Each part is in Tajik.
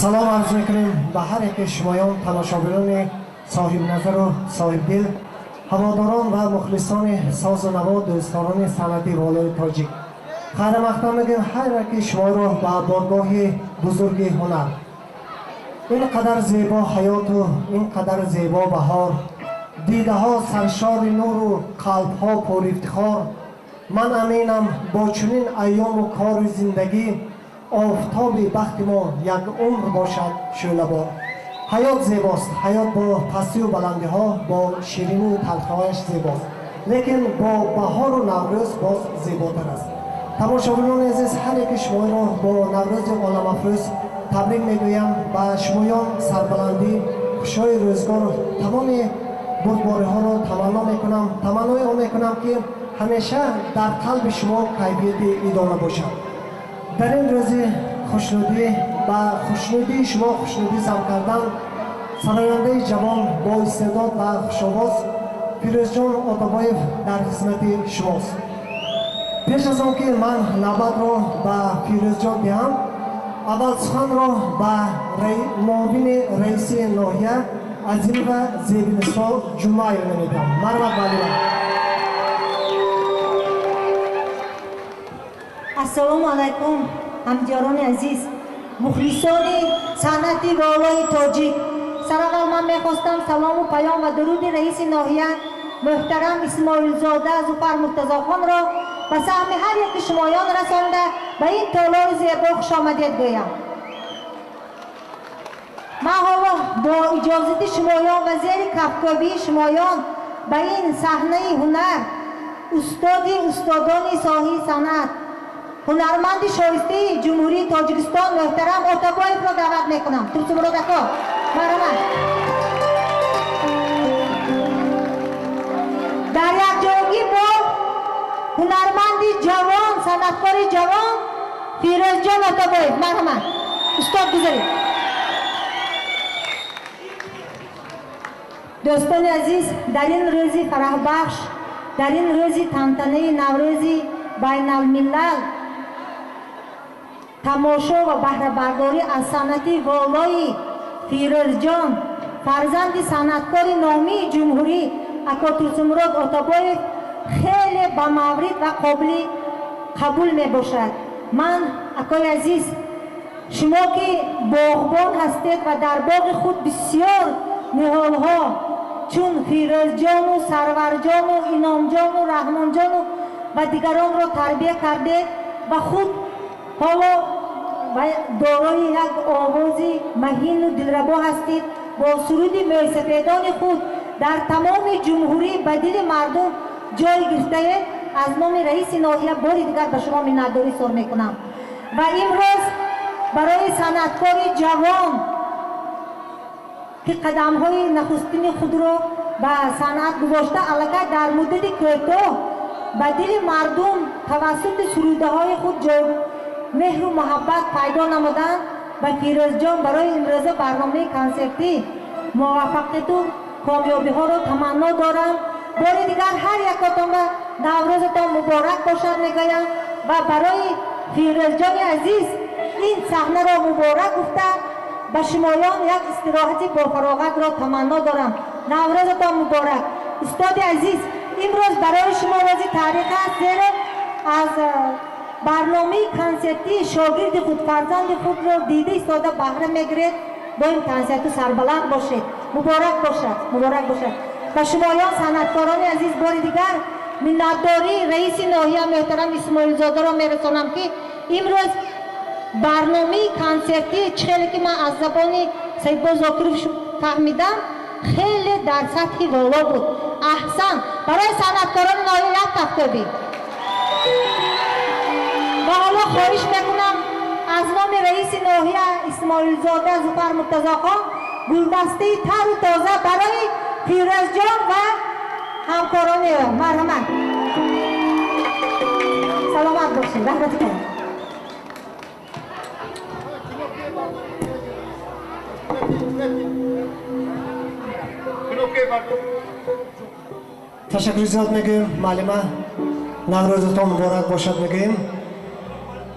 Салом арз мекунем ба ҳар яке шумоён, тамошобинони соҳибназару соҳибдил, ҳаводорон ва мухлисони созу наво, дӯстдорони санъати волои тоҷик. Хайрамақдам мегӯем ҳар яке шуморо ба боргоҳи бузурги ҳунар. Ин қадар зебо ҳаёту ин қадар зебо баҳор, дидаҳо саршори нуру қалбҳо пурифтихор. Ман аминам, бо чунин айёму кори зиндагӣ офтоби бахти мо як умр бошад шӯълабор. Ҳаёт зебост, ҳаёт бо пастию баландиҳо, бо ширинию талхиҳояш зебост, лекин бо баҳору Наврӯз боз зеботар аст. Тамошобинони азиз, ҳар яки шуморо бо Наврӯзи оламафрӯз табрик мегӯям. Ба шумоён сарбаландӣ, хушҳои рӯзгору тамоми бурдбориҳоро таманно мекунам. Таманнои он мекунам, ки ҳамеша дар қалби шумо кайфияти идона бошад. Дар ин рӯзи хушнудӣ ба хушнудии шумо хушнудӣ зам кардан сарояндаи ҷавон бо истеъдод ва хушовоз Фирӯзҷон Отобоев дар хизмати шумост. Пеш аз он ки ман навбатро ба Фирӯзҷон диҳам, аввал суханро ба муовини раиси ноҳия Азимова Зебинисо Ҷумъаева медиҳам. Марҳамат, муаллима. Ассалому алайкум, ҳамдиёрони азиз, мухлисони санъати волои тоҷик. Сараввал ман мехостам салому паём ва дуруди раиси ноҳия муҳтарам Исмоилзода Зуфар Муртазохонро ба саҳми ҳар яки шумоён расонда, ба ин толори зебо хушомадед гӯям. Ман ҳоло бо иҷозати шумоён ва зери кафкӯбии шумоён ба ин саҳнаи ҳунар устоди устодони соҳаи санъат, ҳунарманди шоистаи Ҷумҳурии Тоҷикистон муҳтарам Отобоевро даъват мекунам. Турсумурод ако, марҳамат. Дар якҷоягӣ бо ҳунарманди ҷавон, санъаткори ҷавон Фирӯзҷон Отобоев. Марҳамат, устод, гузаред. Дӯстони азиз, дар ин рӯзи фараҳбахш, дар ин рӯзи тантанаи Наврӯзи байналмилал тамошо ва баҳрабардорӣ аз санъати волои Фирӯзҷон, фарзанди санъаткори номии ҷумҳурӣ ако Турсумурод Отобоев хеле ба маврид ва қобили қабул мебошад. Ман, акои азиз, шумо ки боғбон ҳастед ва дар боғи худ бисёр ниҳолҳо чун Фирӯзҷону Сарварҷону Иномҷону Раҳмонҷону ва дигаронро тарбия кардед ва худ ҳоло дорои як овози маҳину дилрабо ҳастед, бо суруди мӯйсафедони худ дар тамоми ҷумҳурӣ ба дили мардум ҷой гирифтаед. Аз номи раиси ноҳия бори дигар ба шумо миннатдорӣ изҳор мекунам. Ва имрӯз барои санъаткори ҷавон, ки қадамҳои нахустини худро ба санъат гузошта, аллакай дар муддати кӯтоҳ ба дили мардум тавассути сурудаҳои худ ҷой меҳру муҳаббат пайдо намуданд, ба Фирӯзҷон барои имрӯза барномаи консертӣ муваффақияту комёбиҳоро таманно дорам. Бори дигар ҳар якотон ба Наврӯзатон муборак бошад мегӯям ва барои Фирӯзҷони азиз ин саҳнаро муборак гуфта, ба шумоён як истироҳати бофароғатро таманно дорам. Наврӯзатон муборак. Устоди азиз, имрӯз барои шумо рӯзи таърих аст, зеро аз барномаи консертии шогирди худ, фарзанди худро дида истода баҳра мегиред. Бо ин консерту сарбаланд бошед. Муборак бошад, муборак бошад. Ба шумоён санъаткорони азиз бори дигар миннатдории раиси ноҳия муҳтарам Исмоилзодаро мерасонам, ки имрӯз барномаи консертӣ, чӣ хеле ки ман аз забони Саидбо Зокиров фаҳмидам, хеле дар сатҳи воло буд. Аҳсан барои санъаткорони ноҳия як кафкӯбӣ. Ва ҳоло хоҳиш мекунам аз номи раиси ноҳия Исмоилзода Зуфар Муртазохон гулдастаи тару тоза барои Фирӯзҷон ва ҳамкорони ӯ. Марҳамат, саломат бошед, раҳмати калон. Ташаккури зиёд мегӯем, муаллима. Наврӯзатон муборак бошад мегӯем.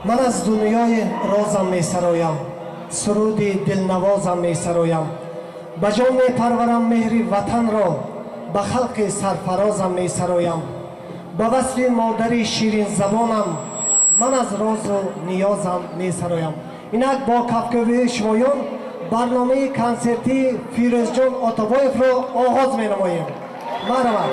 Ман аз дунёи розам месароям. суруди дилнавозам месароям. Ба ҷон мепарварам меҳри ватанро, ба халқи сарфарозам месароям. Ба васфи модари ширинзабонам ман аз розу ниёзам месароям. Инак бо кафкӯбии шумоён барномаи консертии Фирӯзҷон Отобоевро оғоз менамоем. Марҳамат.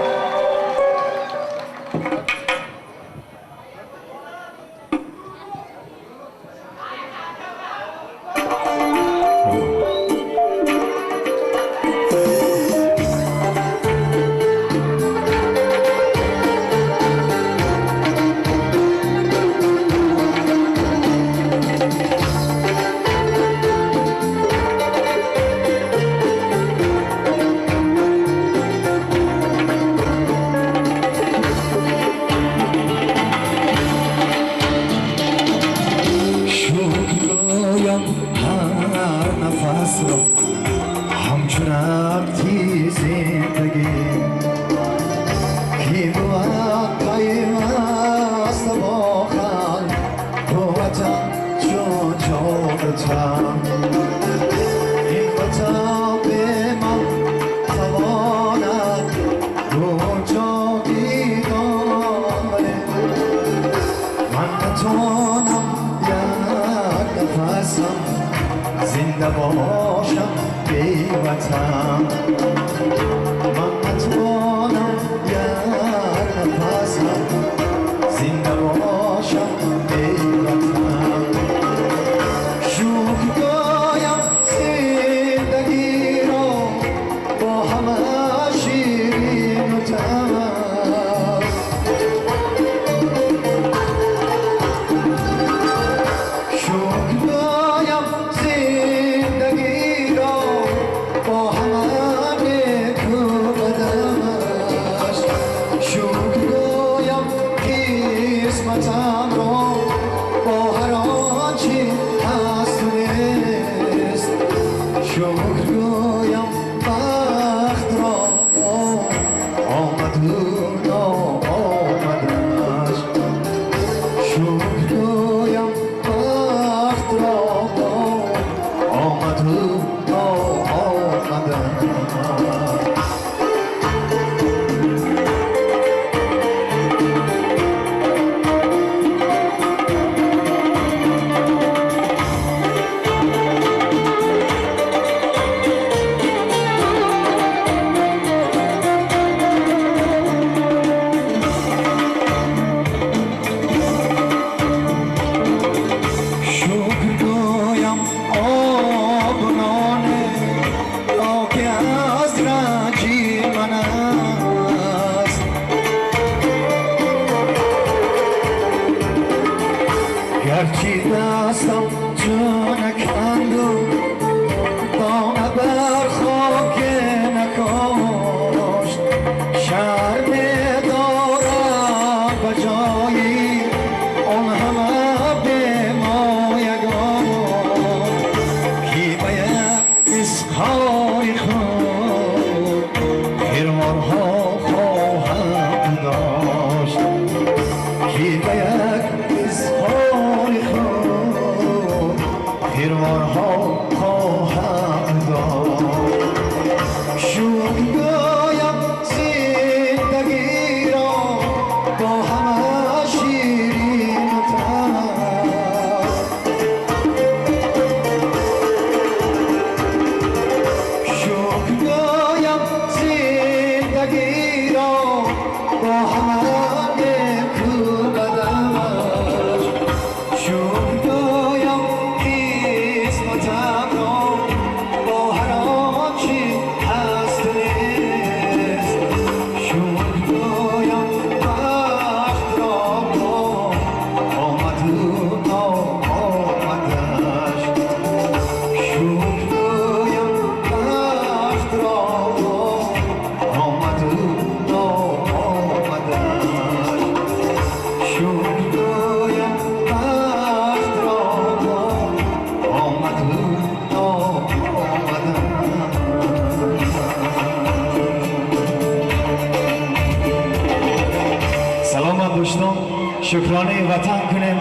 شکرانه وطن کنیم،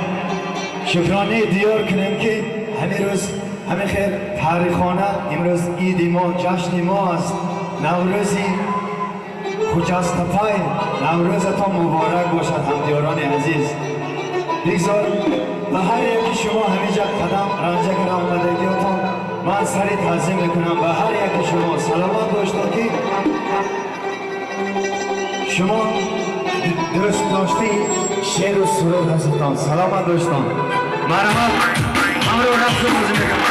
شکرانه دیار کنیم که همین روز ҳамин хел таърихона имрӯз иди мо, ҷашни мо аст, Наврӯзи хуҷастапай. Наврӯзатон муборак бошад, ҳамдиёрони азиз. Бигзор ба ҳар яки шумо ҳамиҷа қадам ранҷа карда омадагиётон ман сари таъзим мекунам ба ҳар яки шумо. Саломат боштон, ки шумо дӯст доштаи шеъру суруд ҳастетон. Саломат боштон. Марҳамат, ҳамроҳ рақсу бозӣ мекунам.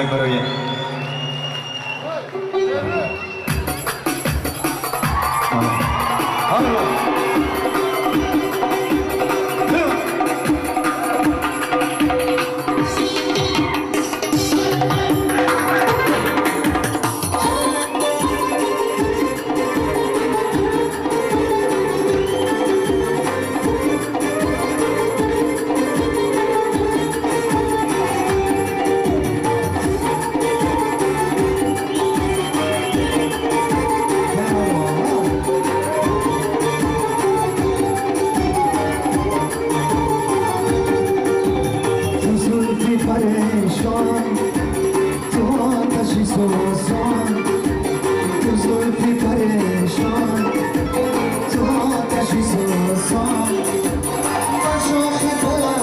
Як барои تو آتشی سوزان، من شاخ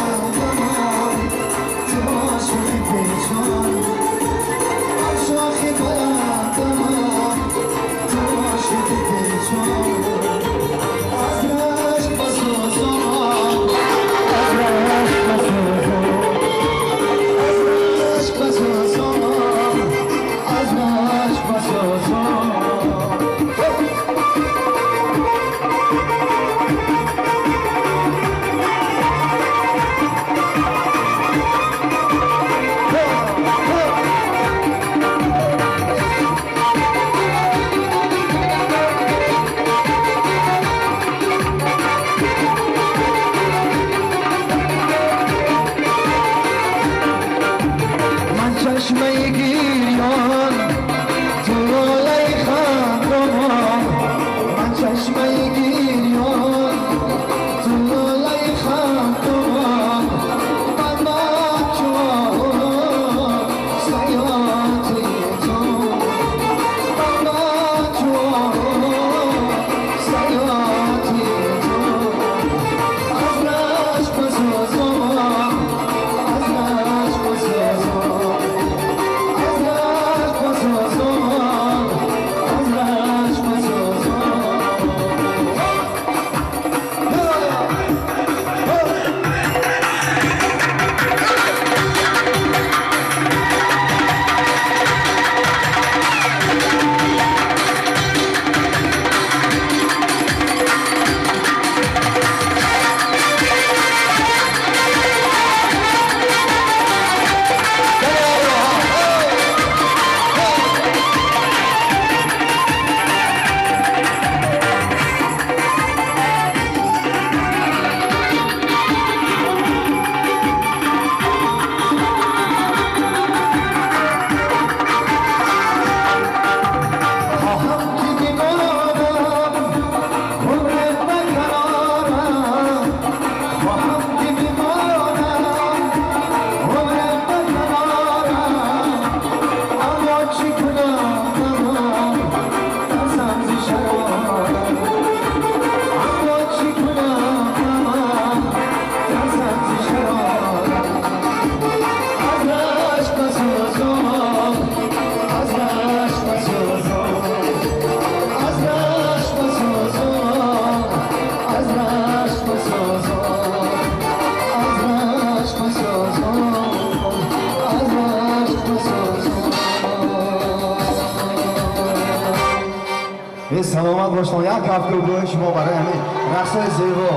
Саломат бошед. Як кафкӯбии шумо барои ҳамин рақсҳои зебо.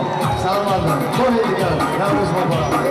Саломат бошед. Бори дигар Наврӯз муборак.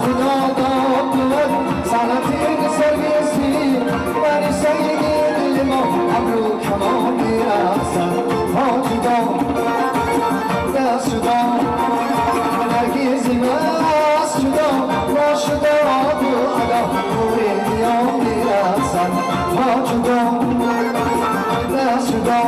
خدا داد بود سنتی سرگسی بر سید دل ما ابرو کمان میرقصد پا جدا دست جدا نرگیز مست جدا ما شده آب و ادا نور میان میرقصد پا جدا دست جدا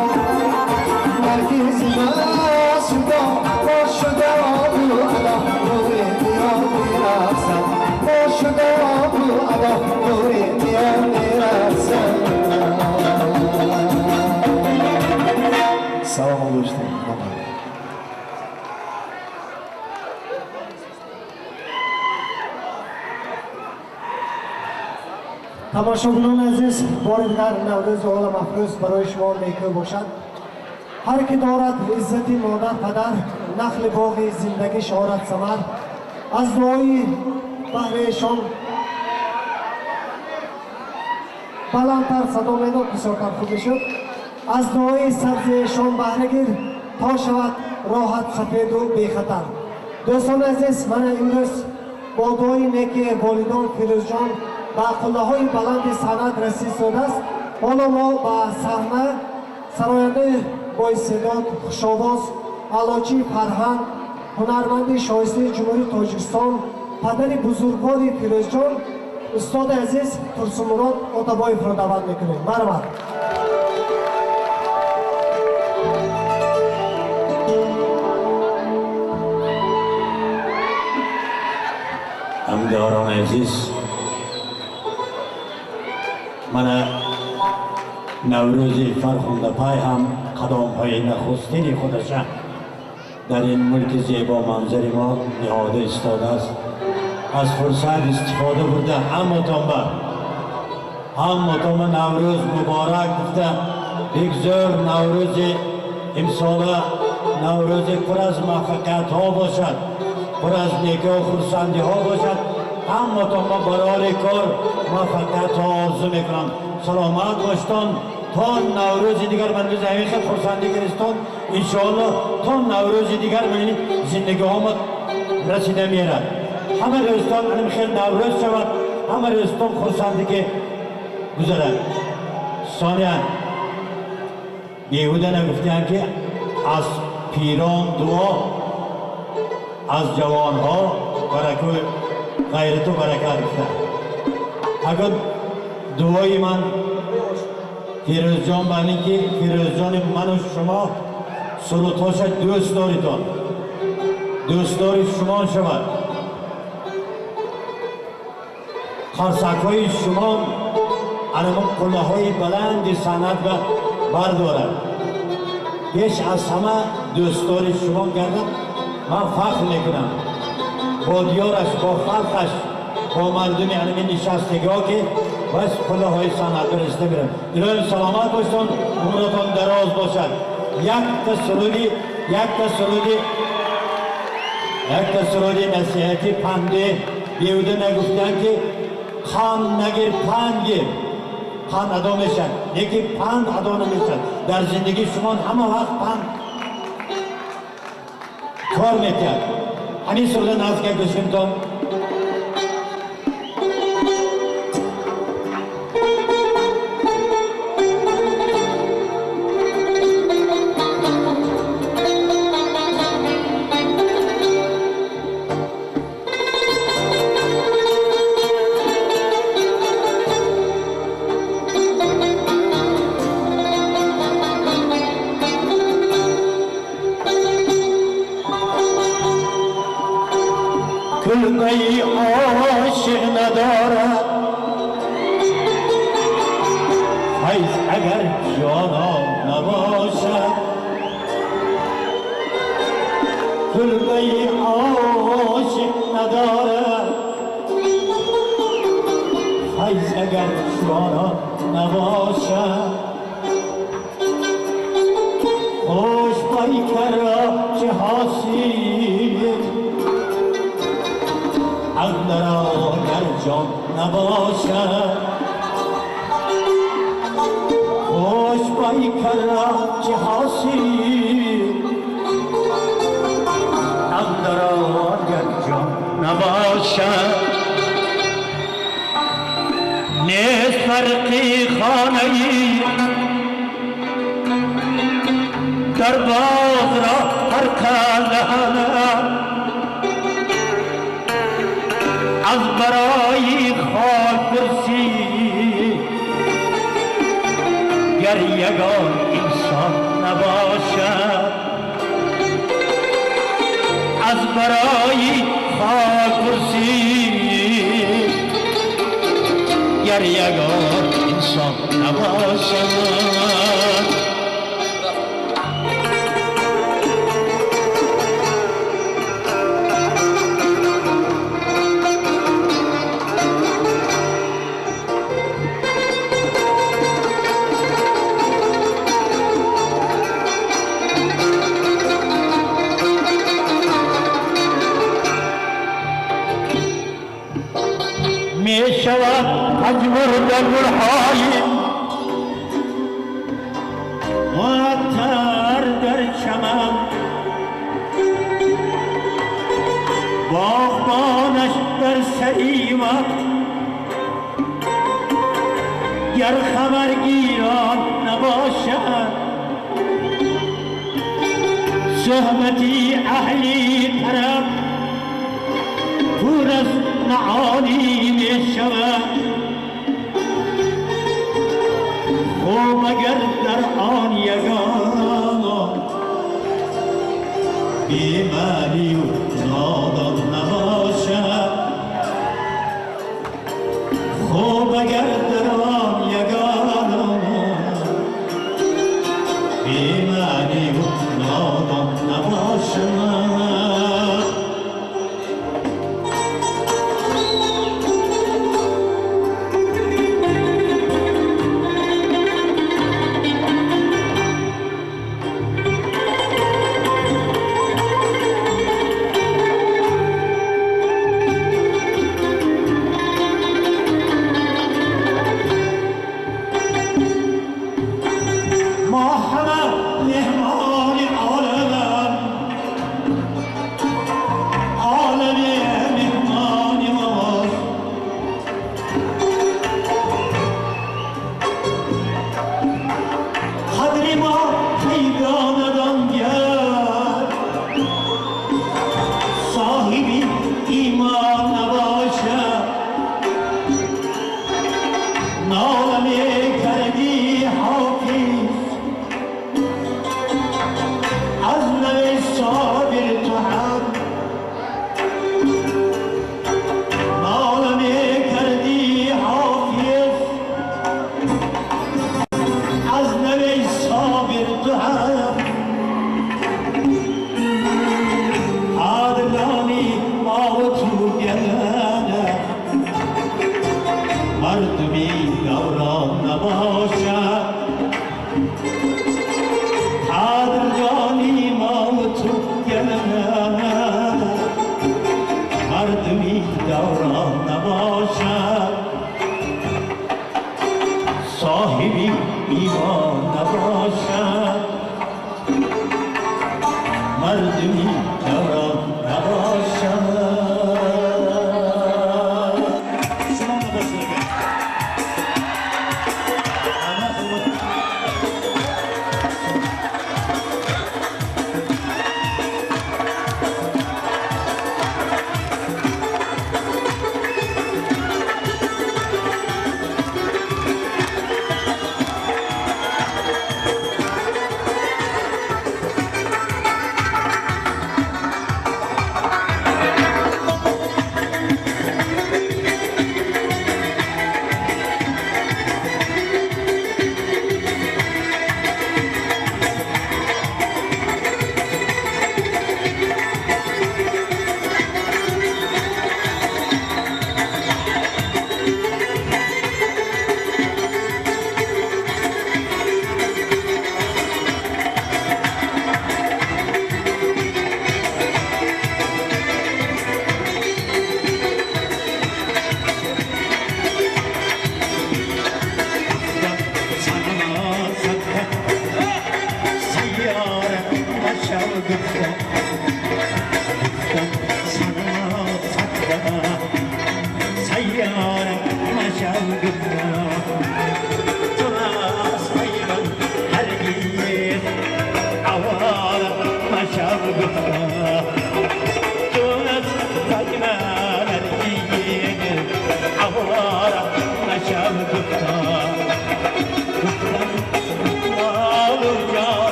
نرگیز مست جدا ما شده آب و ادا نور میان میرقصد ما شده آب و ادا نور میان میرقصد. سلام دوستان. тамошобинони азиз, бори дигар Наврӯзи олам афрӯз барои шумо некӯ бошад. Ҳар ки дорад иззати модар падар, нахли боғи зиндагиш орад самар. Аз дуои баҳри эшон баландтар садо медод, бисёртар хуб мешуд. Аз дуои сабзи эшон баҳра гир, то шавад роҳат сафеду бехатар. Дӯстони азиз, мана имрӯз бо дуои неки волидон Фирӯзҷон ба қуллаҳои баланди санъат расид шудааст. Ҳоло мо ба саҳна сарояндаи боистеъдод, хушовоз, аълочии фарҳанг, ҳунарманди шоистаи Ҷумҳурии Тоҷикистон, падари бузургвори Фирӯзҷон, устоди азиз Турсунмурод Отабоевро даъват мекунем. Марҳамат. Ҳамдиёрони азиз, мана Наврӯзи фархундапай ҳам қадамҳои нахустини худаша дар ин мулки зебоманзари мо ниҳода истодааст. Аз фурсат истифода бурда ҳаматонба Наврӯз муборак гуфта, бигзор Наврӯзи имсола Наврӯзи пур аз муваффақиятҳо бошад, пур аз некию хурсандиҳо бошад. Ҳаматонба барори кор муваффақиятҳо орзу мекунам. Саломат боштон то Наврӯзи дигар. Ман биз ҳамин хел хурсандӣ гиристон, иншоалло то Наврӯзи дигар ман зиндагиҳома расида мерад. Ҳама рӯзтон ҳамин хел Наврӯз шавад, ҳама рӯзтон хурсандӣ ки гузарад. Сониян, беҳуда нагуфтаям ки аз пирон дуо, аз ҷавонҳо бараку ғайрату баракат гуфта. Агар дуои ман Фирӯзҷон ба ин ки Фирӯзҷони ману шумо сурудҳоша дӯст доритон, дӯстдори шумо шавад, қарсакҳои шумо анамон қуллаҳои баланди санъат ба бардорад, пеш аз ҳама дӯстдори шумо гардад. Ман фахр мекунам бо диёраш, бо халқаш, бо мардуми анами нишастагиҳо ки бас қуллаҳои санъат барасида мерад. Илоҳим саломат бошон, умратон дароз бошад. Якта суруди, якта суруди, якта суруди насиҳати панде. Беҳуда нагуфтанд ки қанд нагир, панд гир. Панд адо мешавад, лекин панд адо намешавад. Дар зиндагии шумо ҳама вақт панд кор метиҳад. Ҳамин суруда наздика гӯш кунтон. کلبه عاشق ندارد فیض اگر جانان نباشد، کلبه عاشق ندارد فیض اگر جانان نباشد. خوش پیکر را چه حاصل اندر اگر جان نباشد، خوش پیکر را چه حاصل اندر اگر جان نباشد. از برای خاک پرسی گر یگان انسان نباشد، از برای خاک پرسی گر یگان انسان نباشد. می شود پژمرده گلهای معطر در چمن، باغبانش در سری وقت گر خبرگیران نباشد. صحبتی اهلی طرب پر از معانی می شود، خوب اگر در آن یگان بی معنی و نادان نباشد، خوب اگر در آن یگان بی معنی و نادان نباشد.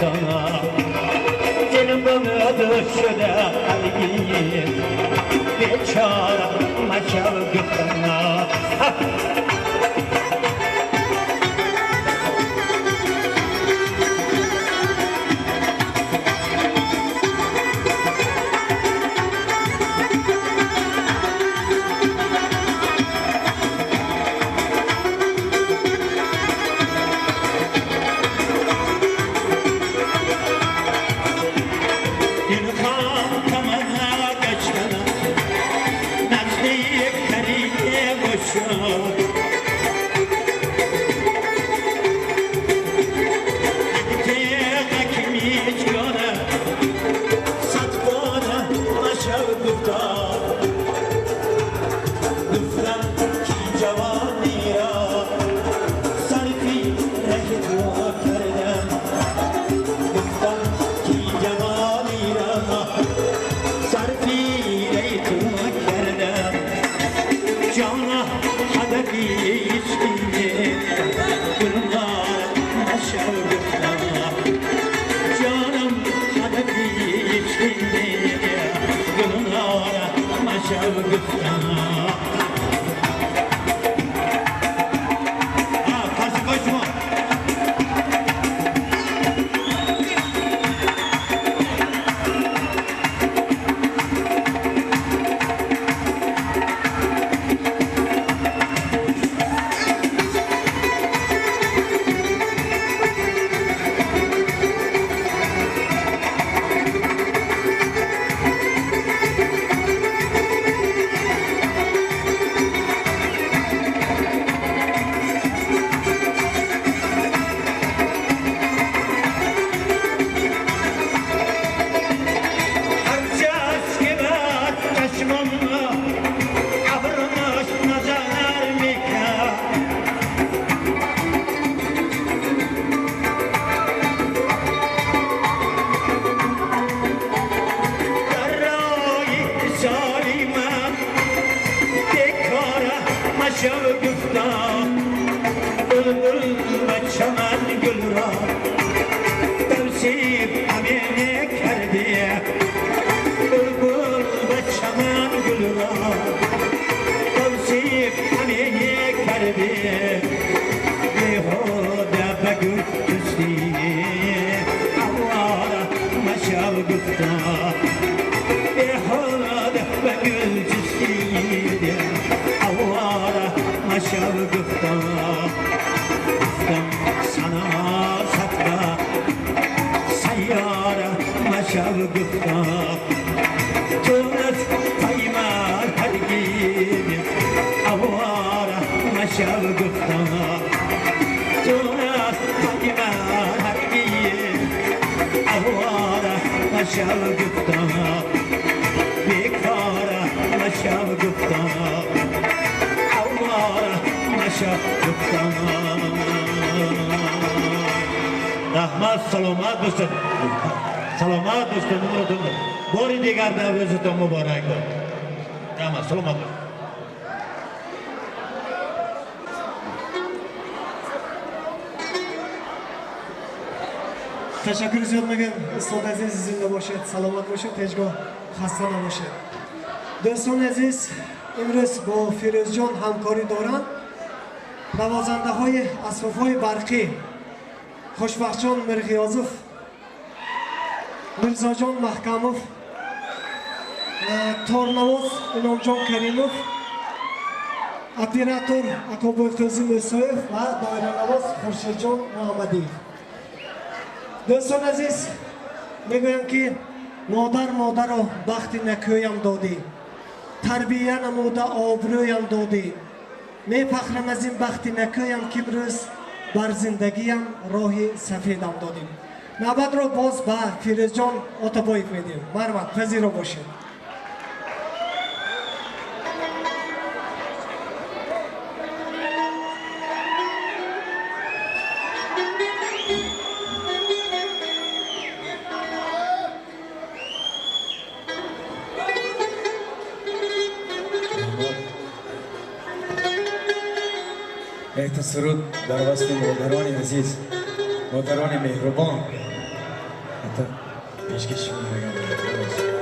گفتم دلم بمد شده غمگین بیچاره مشو گفتم رحمت سلامت باشد سلامت باشد باری دیگر نوروزتان مبارک باد رحمت سلامت باشد تشکر زیاد میگم استاد عزیز زنده باشید سلامت باشید هیچگاه خسته نباشید دوستان عزیز امروز با فیروز جان همکاری دارند نوازنده های اسباب های برقی خوشبخت جان میرغیازов میرزا جان محکمов торнавоз иномҷон каримов оператор акобойқӯзи мусоев ва доиранавоз хуршедҷон муҳаммадиев дӯстон азиз мегӯям ки модар модаро бахти накӯям додӣ тарбия намуда обрӯям додӣ мепахрам аз ин бахти накӯям ки имрӯз бар зиндагиям роҳи сафедам додем навбатро боз ба фирӯзҷон отобоев медиҳем марҳамат пазиро бошед суруд дар васти модарони азиз, модарони меҳрубон. Албатта пешкаш шумо мегардонем.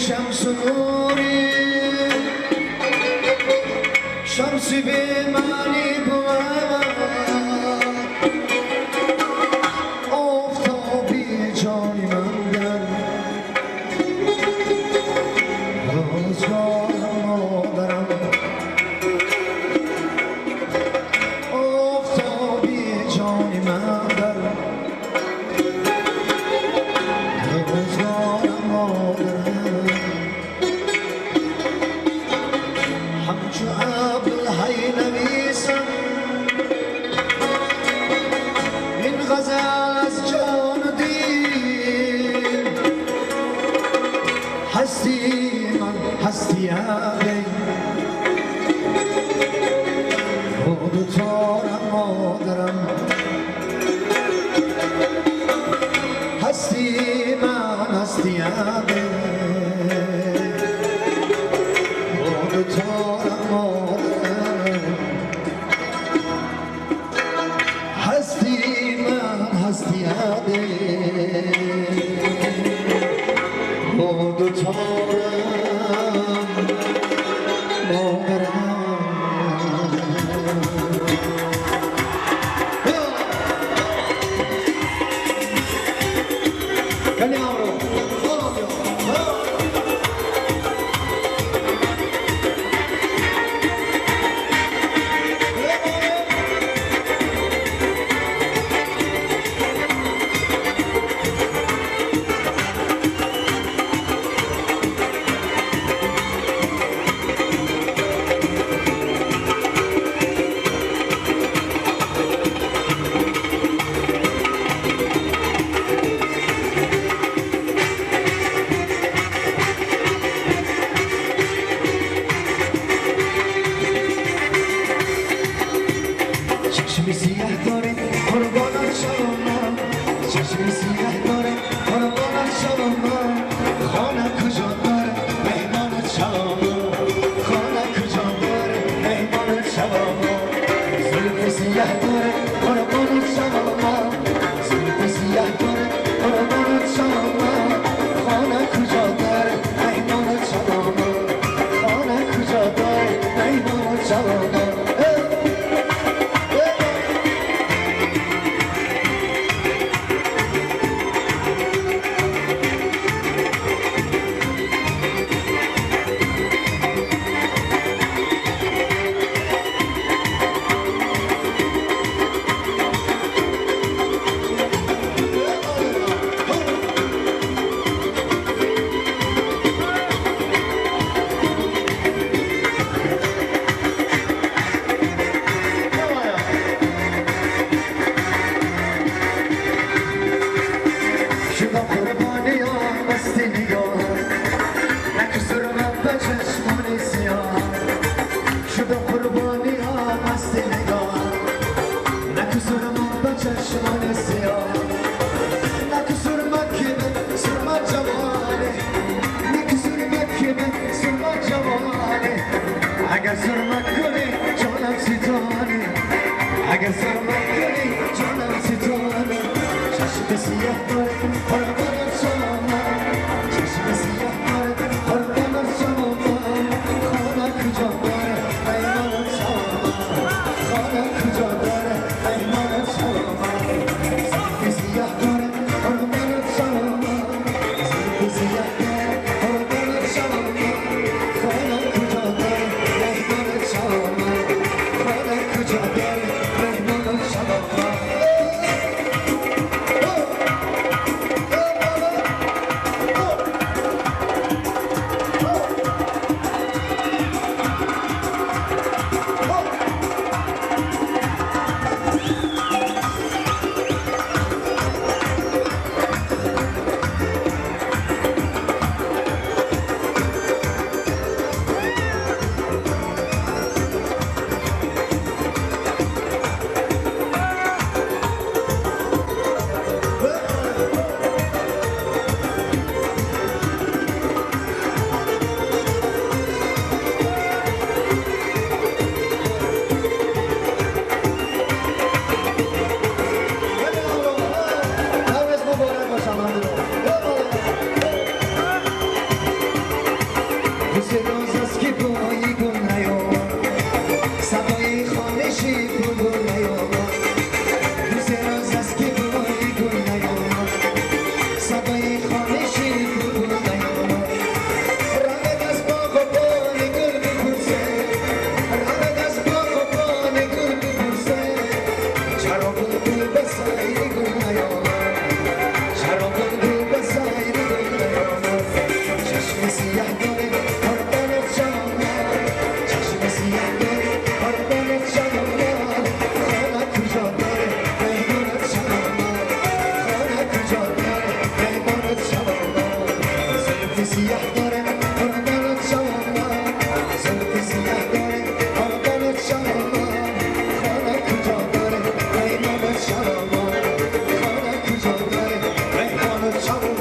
شمس نوری شمس به معنی بود آفتابی جانی من در روزگارم مادرم آفتابی جانی من در روزگارم مادرم همچو ابرهای نویسم این غزل از جان و دل هستی من هستی ابی بود و تارم مادرم هستی من هستی ابی بود و تارم مادرم هستی من هستی ابی بود و تارم مادرم. چشم سیاه داره قربانت شوم، چشم سیاه داره قربانت شوم، خانه کجا داره مهمانت شوم، خانه کجا داره مهمانت شوم، زلف سیاه داره قربانت شوم، زلف سیاه داره قربانت شوم، خانه کجا داره مهمانت شوم، خانه کجا داره مهمانت شوم. اگر سرمت کنی جانم ستانه، اگر سرمت کنی جانم ستانه، چشم سیاه داره قربانت شوم، چشم سیاه داره قربانت شوم، خانه کجا داره مهمانت شوم، خانه کجا داره مهمانت شوم، زلف سیاه داره قربانت شوم، زلف سیاه داره قربانت شوم، خانه کجا داره مهمانت شوم، خانه کجا داره مهمانت شوم. سایر گل نیامد، چرا بلبل به سایر گل نیامد؟ چشم سیاه داره قربانت شوم، چشم سیاه داره قربانت شوم، خانه کجا داره مهمانت شوم، خانه کجا داره مهمانت شوم، زلف سیاه داره قربانت شوم، زلف سیاه داره قربانت شوم، خانه کجا داره مهمانت شوم، خانه کجا داره مهمانت شوم.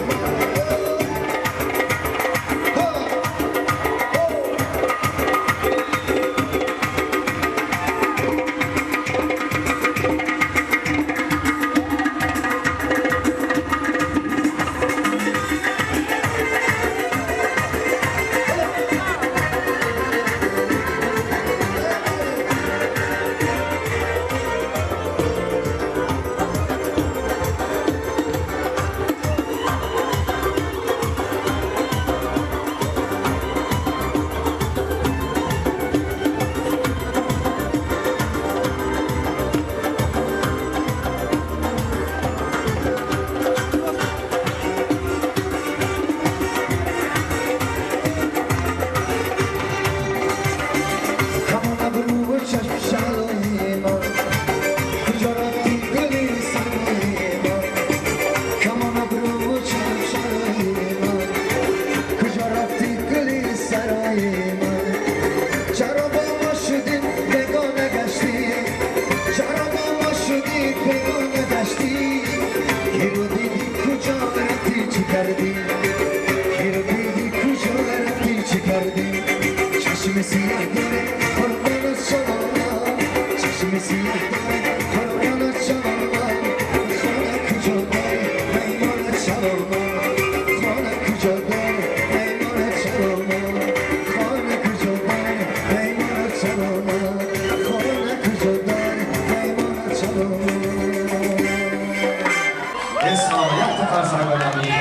کمان ابرو و چشم شعلای من، کجا رفتی گلی سرای من؟ کمان ابرو و چشم شعلای من، کجا رفتی گلی سرای من؟ چرا با ما شدی بیگانه گشتی؟ چرا با ما شدی بیگانه گشتی؟ کی رو دیدی کجا رفتی چی کردی؟ کی رو دیدی کجا رفتی چی کردی؟ چشم سیاه داره قربانت شوم، چشم سیاه داره قربانت شوم، خانه کجا داره مهمانت شوم، خانه کجا داره مهمانت شوم، خانه کجا داره مهمانت شوم، خانه کجا داره مهمانت شوم. اسلام یک تفر سرگردانی.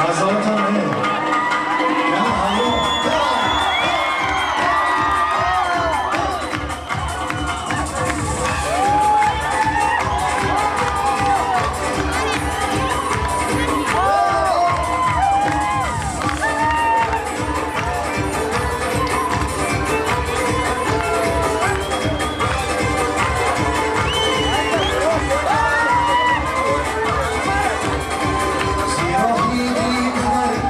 هزارتان نه. نه هیو. سیاهی دیدن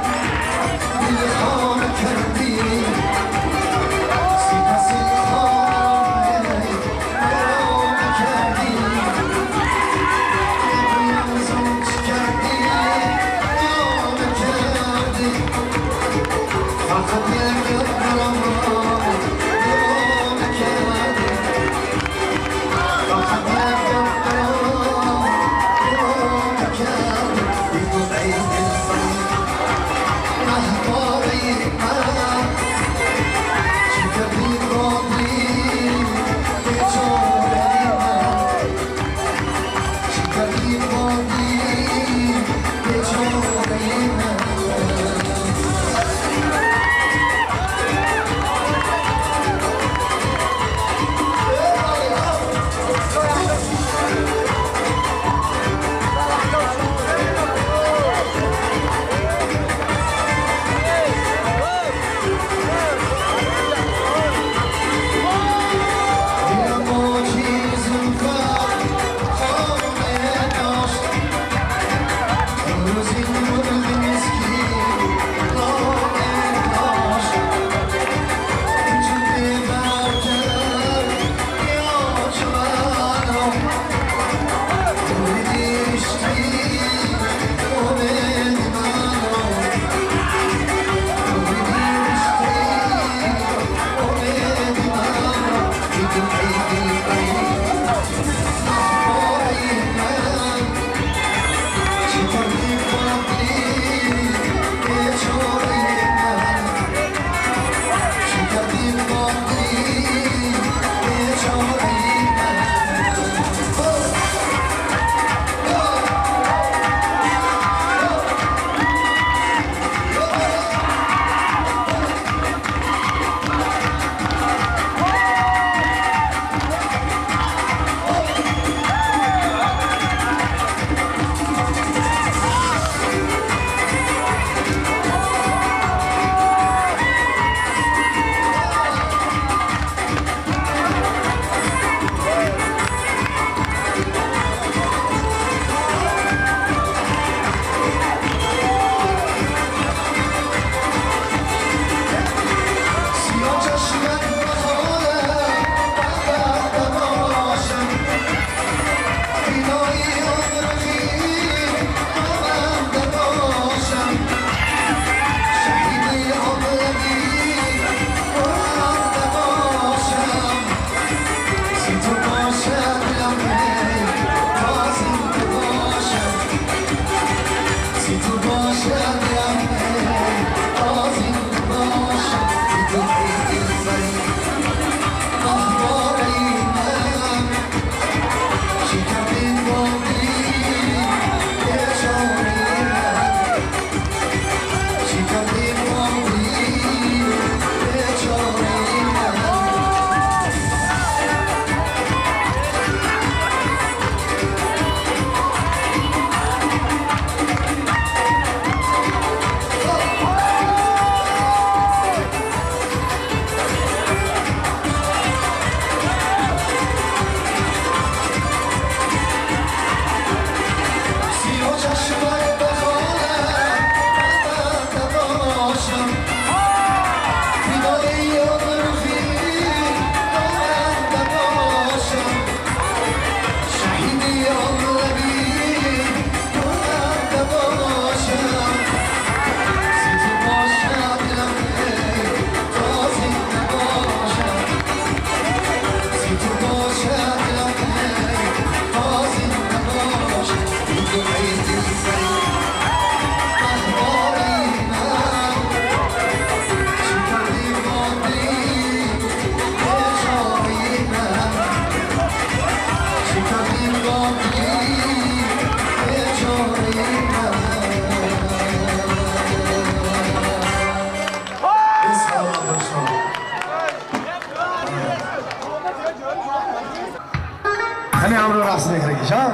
Кани ҳамро рақс мекардагиш, ҳа?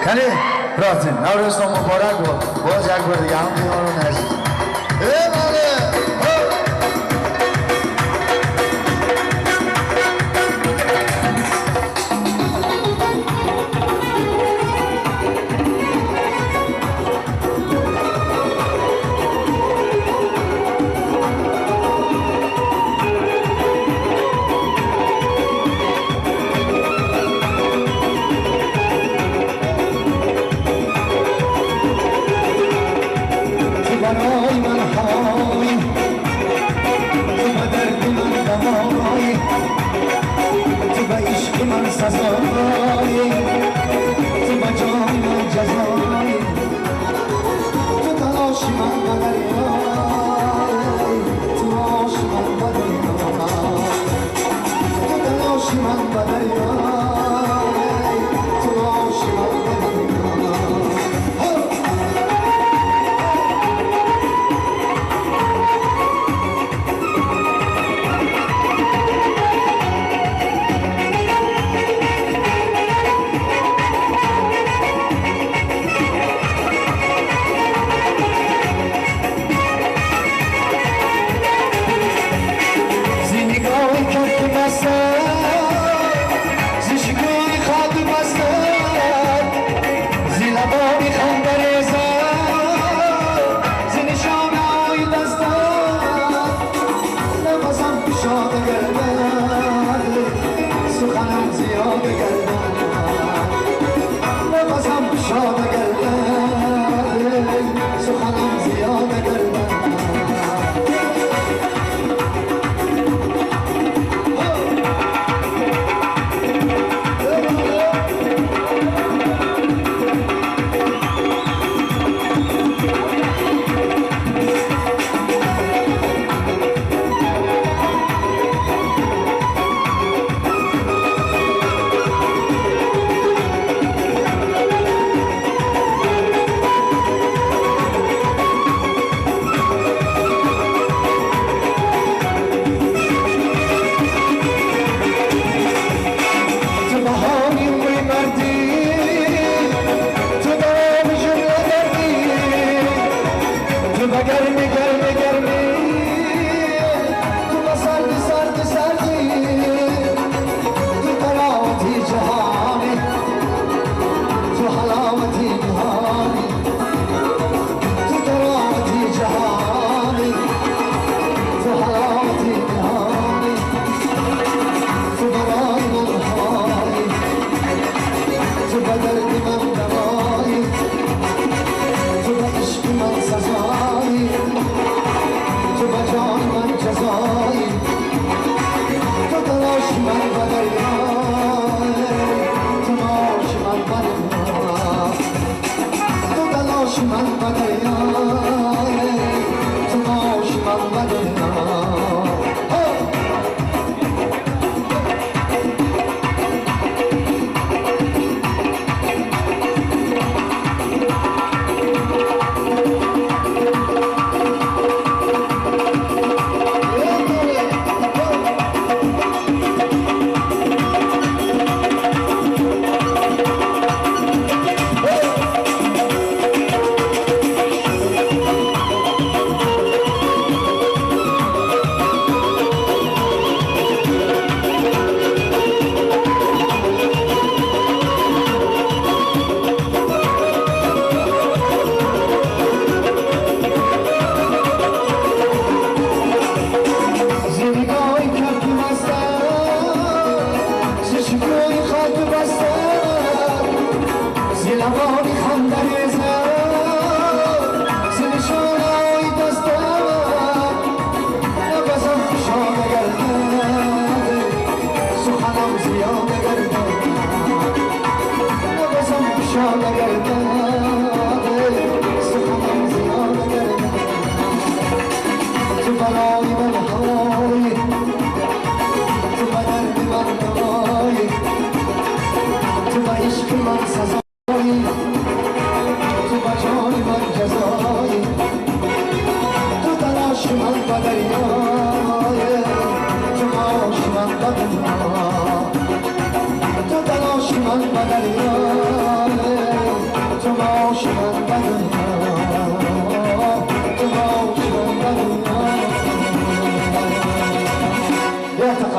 Кани ростин, Наврӯзтон муборак бод. Боз як бор дига ҳамдиёрон азиз. Э, бале! برای من هوایی، تو به درد من دوایی، تو به عشق من سزایی، تو به جان من جزایی، تو تلاش من به دریایی، تو آش من به دریایی، تو تلاش من به دریایی، تو آش من به دریایی.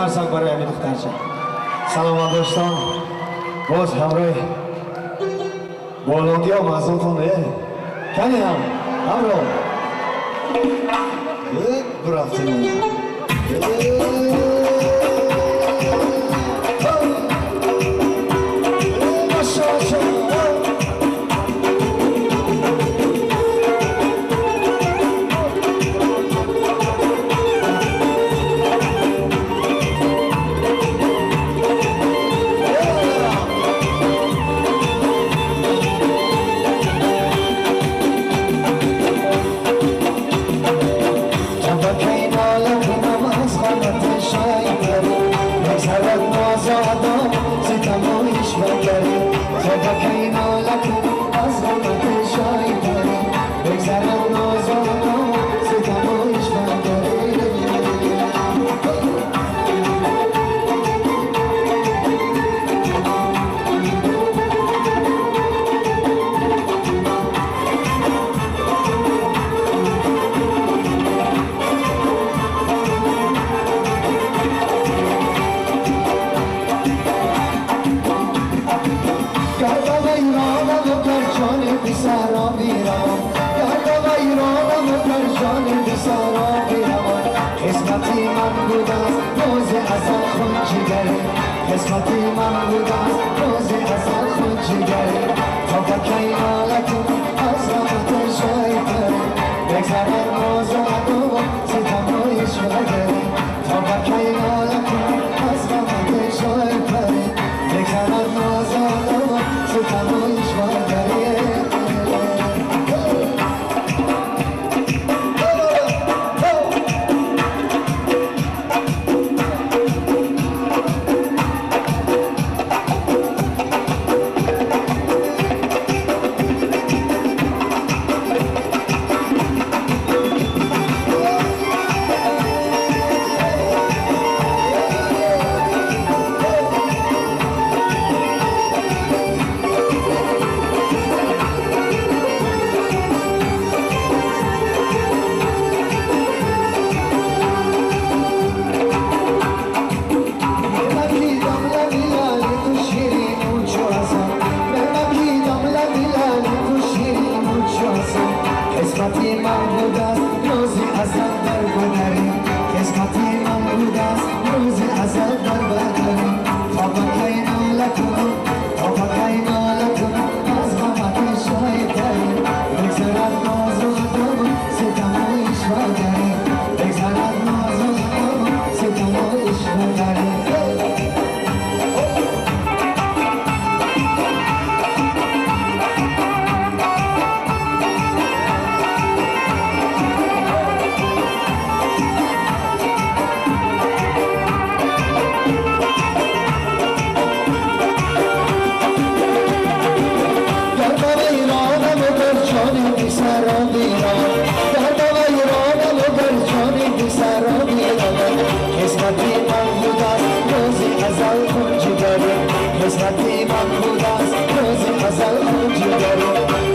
Қарсак барои ҳамин духтарча. Саломат доштон. Боз ҳамроҳ болонгиҳо маззотон кани ҳам ҳамроҳ бурафтем. قسمتی من بود از روز ازل خون جگری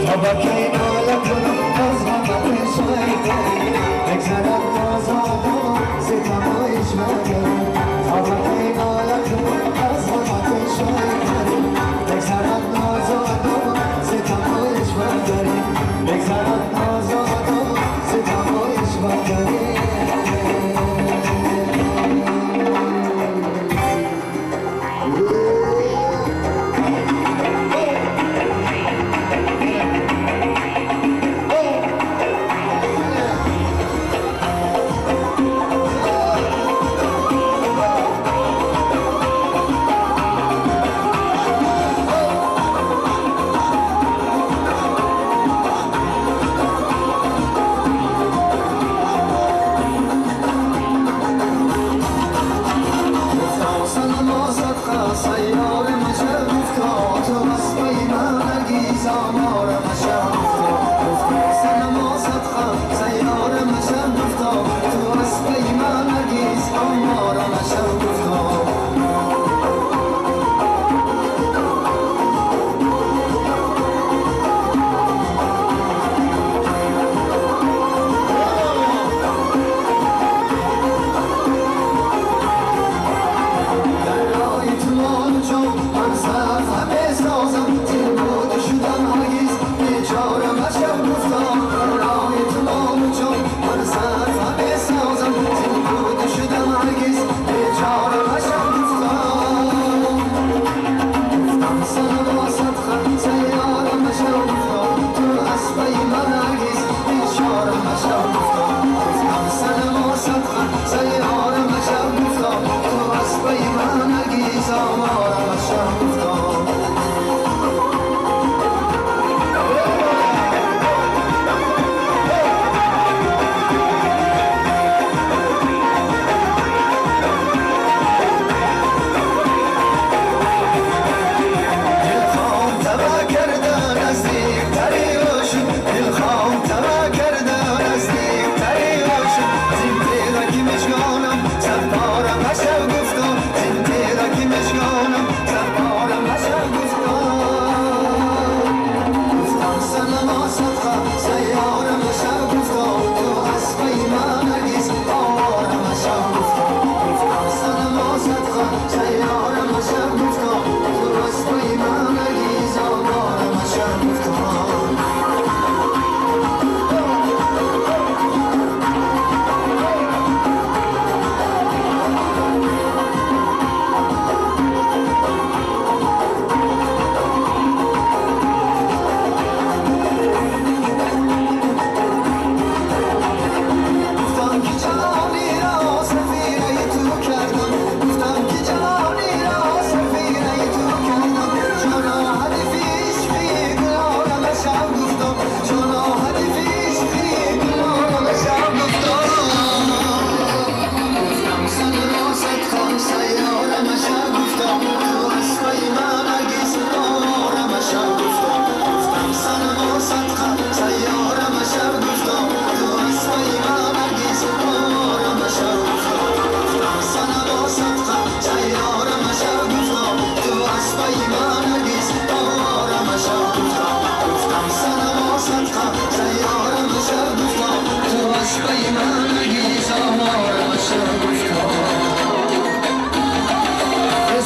تا بکی نالکم از غمت شایتری بگذرد ناز و عدو ستم و اشوگری تا بکی نالکم از غمت شایتری بگذرد ناز و عدو ستم و اشوگری.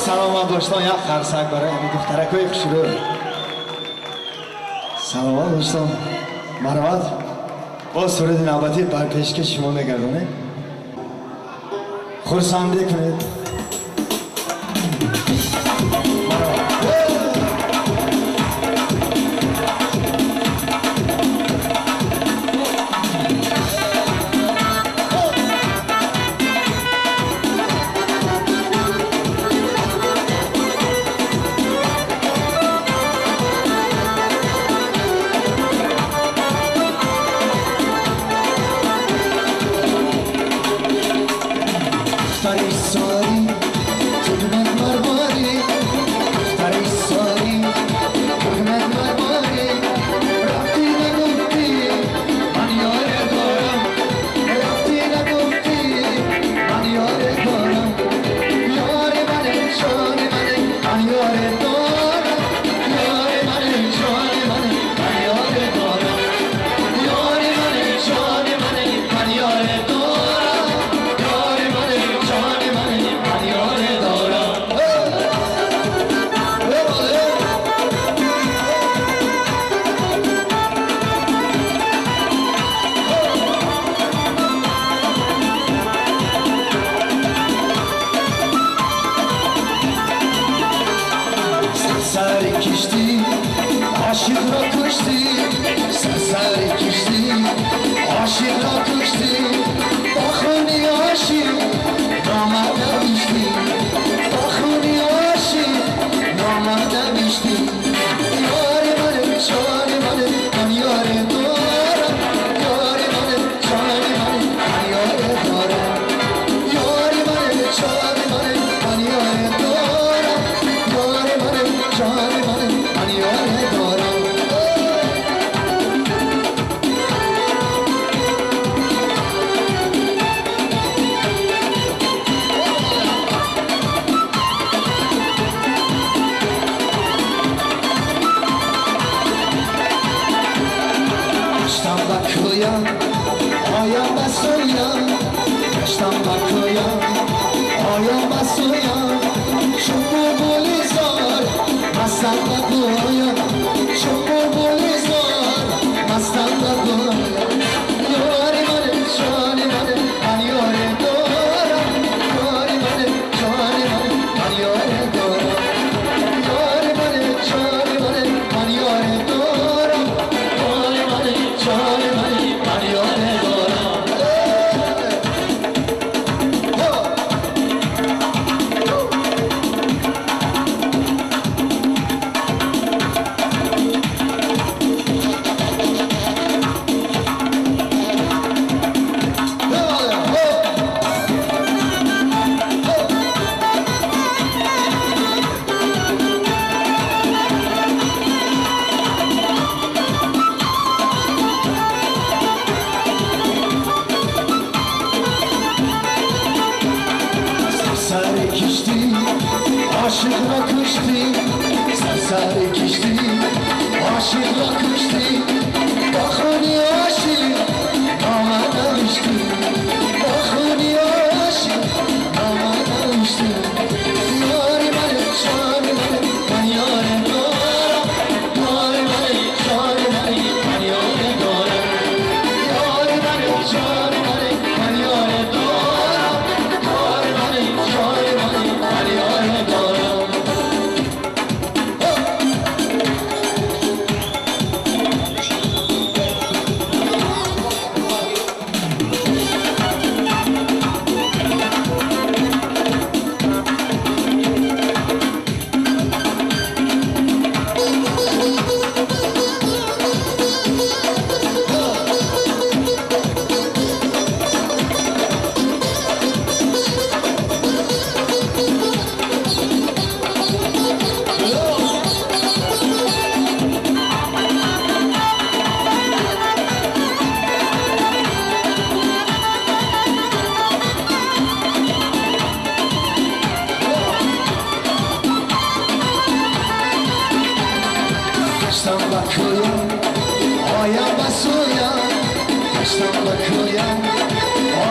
Саломат доштан, як қарсак барои ҳамин духтаракҳои хушрӯ. Саломат доштан. Марҳамат, боз суруди навбатӣ бар пешкаши шумо мегардонем. Хурсандӣ кунед.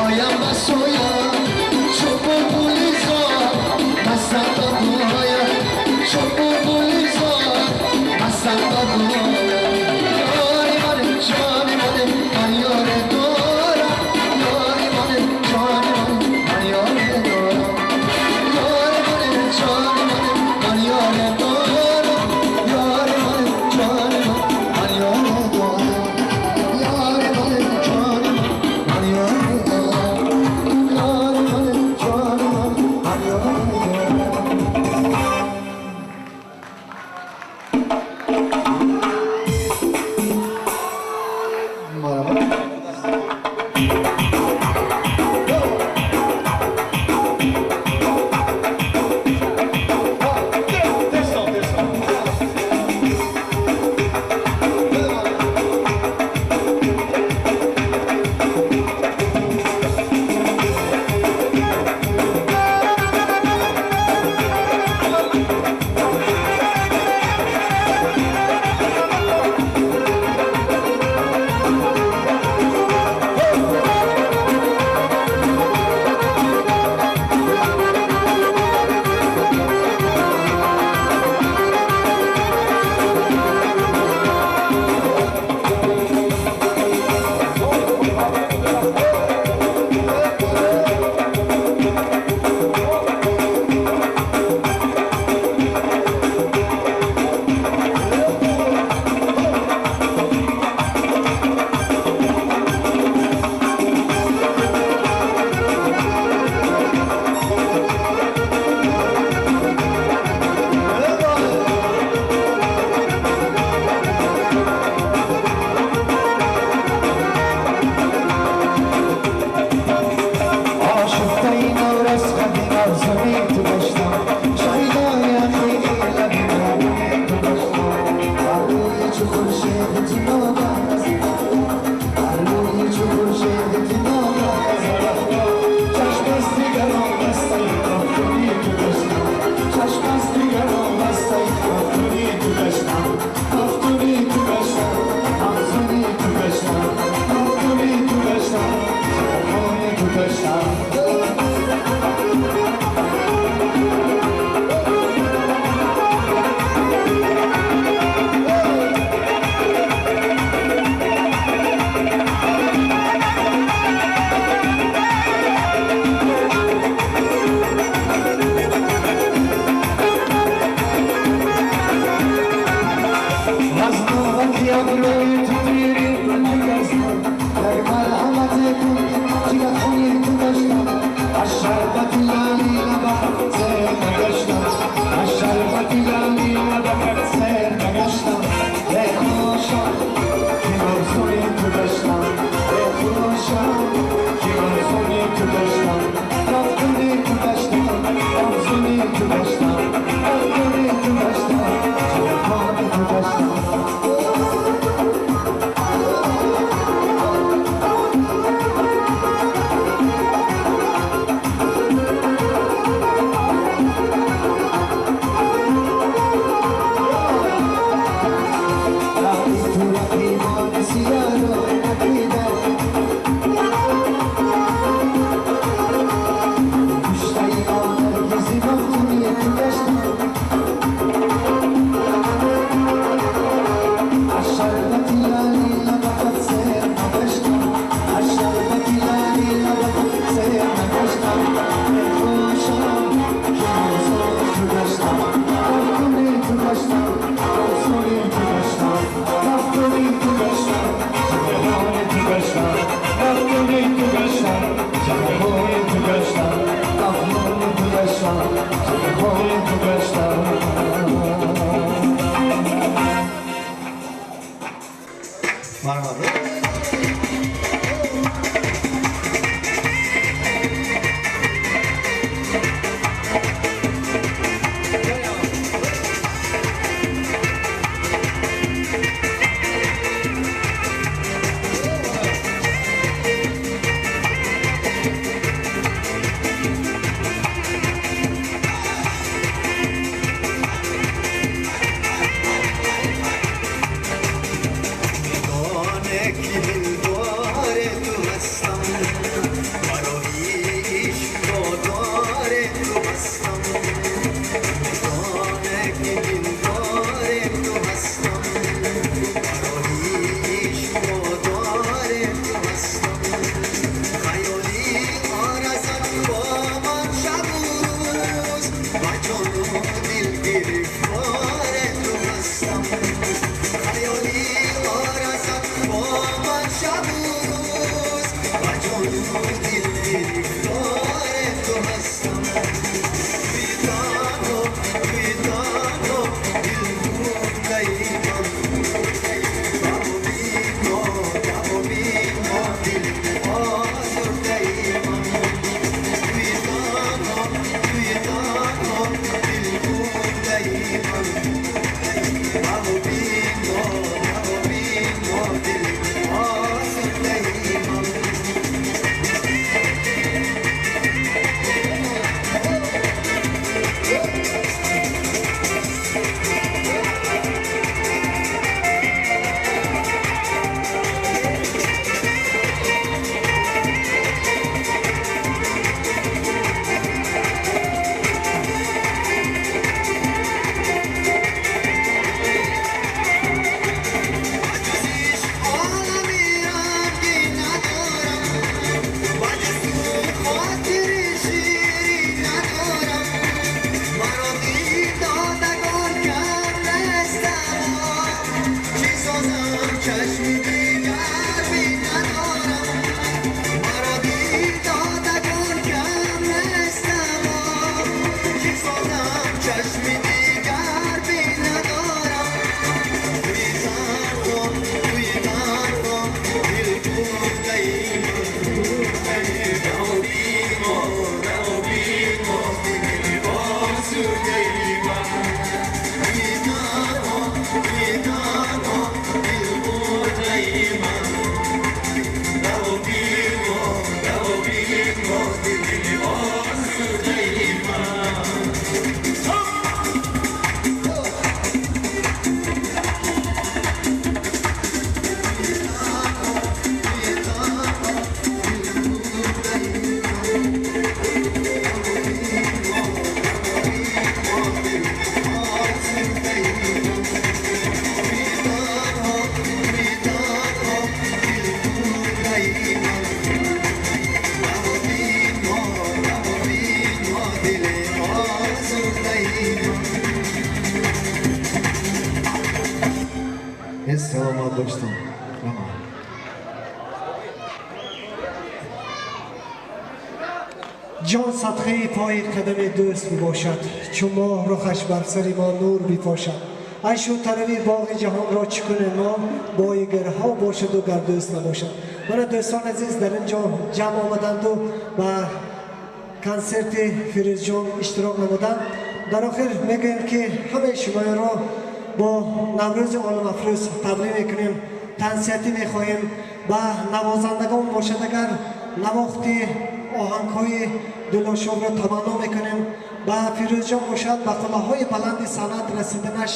Оям ба суям, чу булбули зор, мастам ба. افزونی تو گشتم شهیدای حقیقی لب نابونی تو گشتم بر روی چو خورشید تو ناگه بر روی چو خورشید تو ناگه چشم از دیگران بسته افزونی تو گشتم چشم از دیگران بسته افزونی تو گشتم افزونی تو گشتم افزونی تو گشتم افزونی تو گشتم افزونی تو گشتم. Саломат доштам. Ҷон садқаи пои қадами дӯст бибошад, чун моҳ рухаш бар сари мо нур бипошад. Айшу тарави боғи ҷаҳонро чӣ кунем мо, боигарҳо бошаду гар дӯст набошад. Мана дӯстон азиз дар ин ҷо ҷамъ омаданду ба консерти Фирӯзҷон иштирок намуданд. Дар охир мегӯем, ки ҳамаи шуморо бо Наврӯзи оламафрӯз табрик мекунем, тансиҳатӣ мехоҳем. Ба навозандагон бошад агар навохти оҳангҳои дилошобро таманно мекунем. Ба Фирӯзҷон бошад ба қуллаҳои баланди санъат расиданаш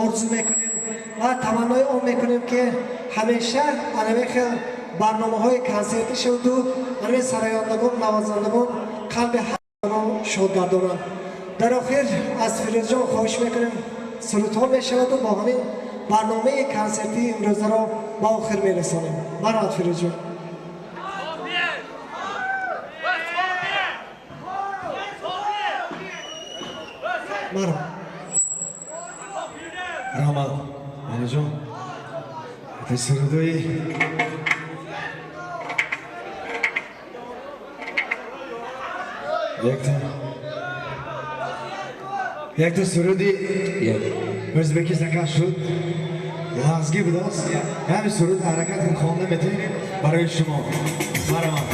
орзу мекунем ва таманнои он мекунем, ки ҳамеша анаме хел барномаҳои консертӣ шавду анаме сарояндагон, навозандагон қалби ҳамаро шод гардонанд. Дар охир аз Фирӯзҷон хоҳиш мекунем, сурудҳо мешаваду бо ҳамин барномаи консертии имрӯзаро ба охир мерасонем. Марҳамат, Фирӯзҷон. Марҳамат. Раҳмат, Алиҷон. Сурудои якта суруди ӯзбекӣ заказ шуд, лағзгӣ будааст. Ҳамин суруд ҳаракат кун, хонда метавонем барои шумо. Марҳамат.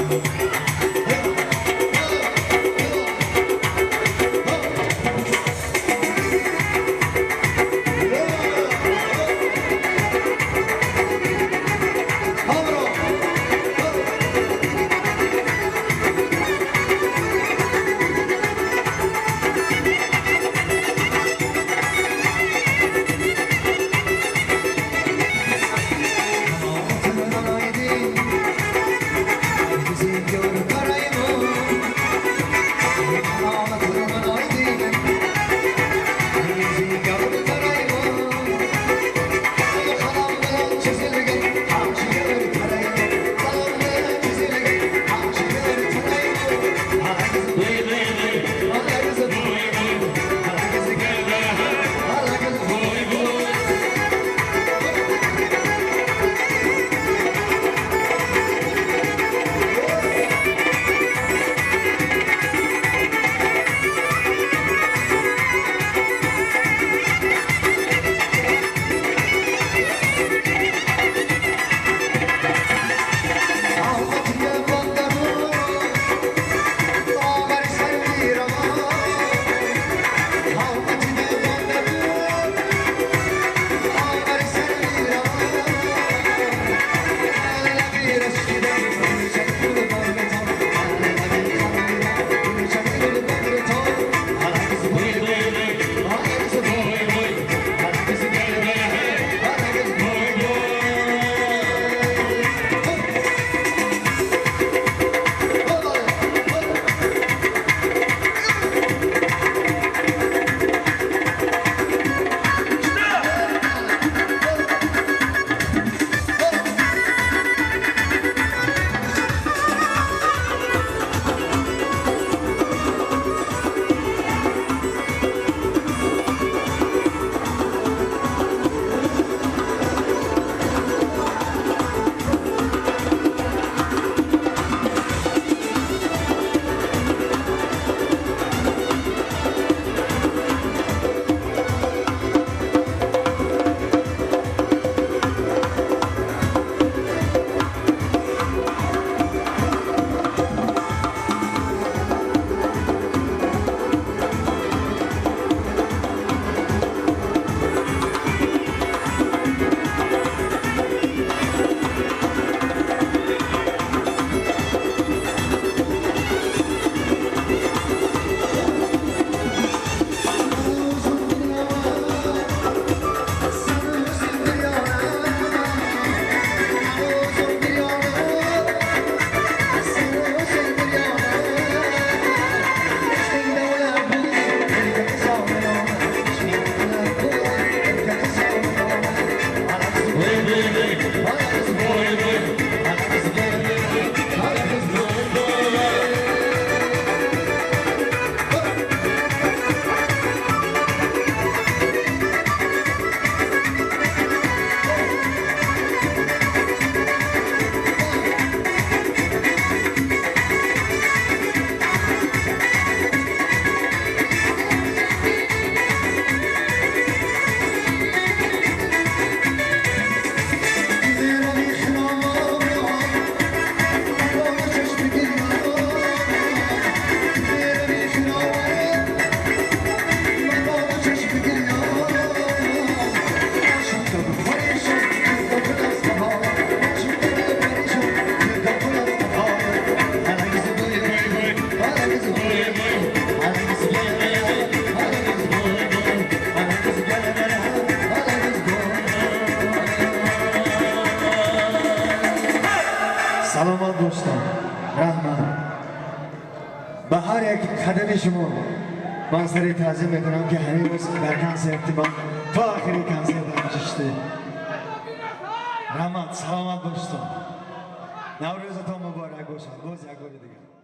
Раҳмат ба ҳар як қадами шумо. Ман сари таъзим мекунам, ки ҳамин рӯз дар консерти ман то охири консерт ҳамчиште. Раҳмат, саломат бошед, Наврӯзатон муборак бошад боз як бори дигар.